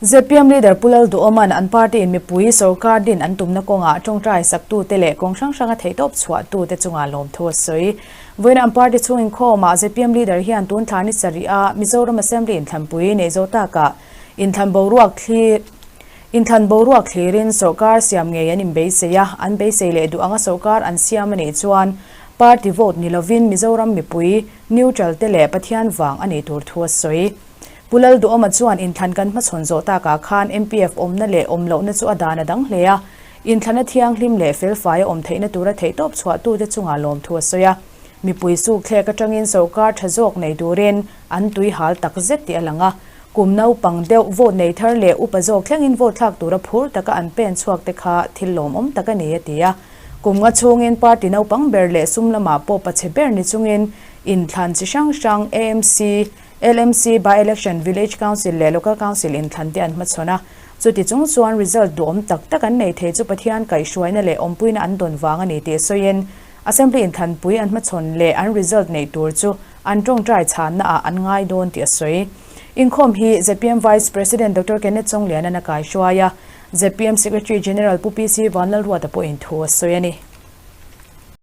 Zpm Leader Pu Lalduhawma'n an party in mipui sorkar din an tumna kawngah tawngtai saktute leh kawng hrang hranga theihtawp chhuahtute chungah lawmthu a sawi. Vawiin an party chhung inkhawmah zpm Leader hian tun thla ni sarih a Mizoram Assembly inthlanpui neih zawh takah inthlan boruak thlir inthlan boruak thlirin sorkar siam ngei an inbeisei a, an beisei leh duh anga sorkar an siam a nih chuan party vote ni lovin Mizoram mipui neutral te leh Pathian vang a nih tur thu a sawi. Pu Lalduhawma chuan inthlan kan hmachhawn zawh takah khan MPF awmna leh awm lohna chu a dan a dang hle a, inthlana thianghlim leh felfai a awm theihna tura theihtawp chhuahtute chungah lawmthu a sawi a. Mipui sukthlek atangin sorkar tha zawk nei turin an tui hal tak zet tih a lang a, kum naupang deuh vote nei thar leh upa zawk thlengin vote thlak tura phur taka an pen chhuak te kha thil lawmawm tak a ni a ti a. Kum nga chhungin party naupang ber leh sum lamah pawh pachhe ber ni chungin inthlan chi hrang hrang AMC, LMC, By-election, Village Council leh Local Council inthlan te an hmachhawn a. Chuti chung chuan result duhawm tak tak an nei thei chu Pathian kaihhruaina leh awmpuina an dawn vang a ni tih sawiin Assembly inthlanpui an hmachhawn leh an result neih tur chu an tawngtai chhanna ah an ngai dawn tih a sawi. Inkhawm hi zpm Vice President Doctor Kenneth Chonglianan a kaihruai a, zpm Secretary General Pu PC Vanlalruata pawhin thu a sawi a ni.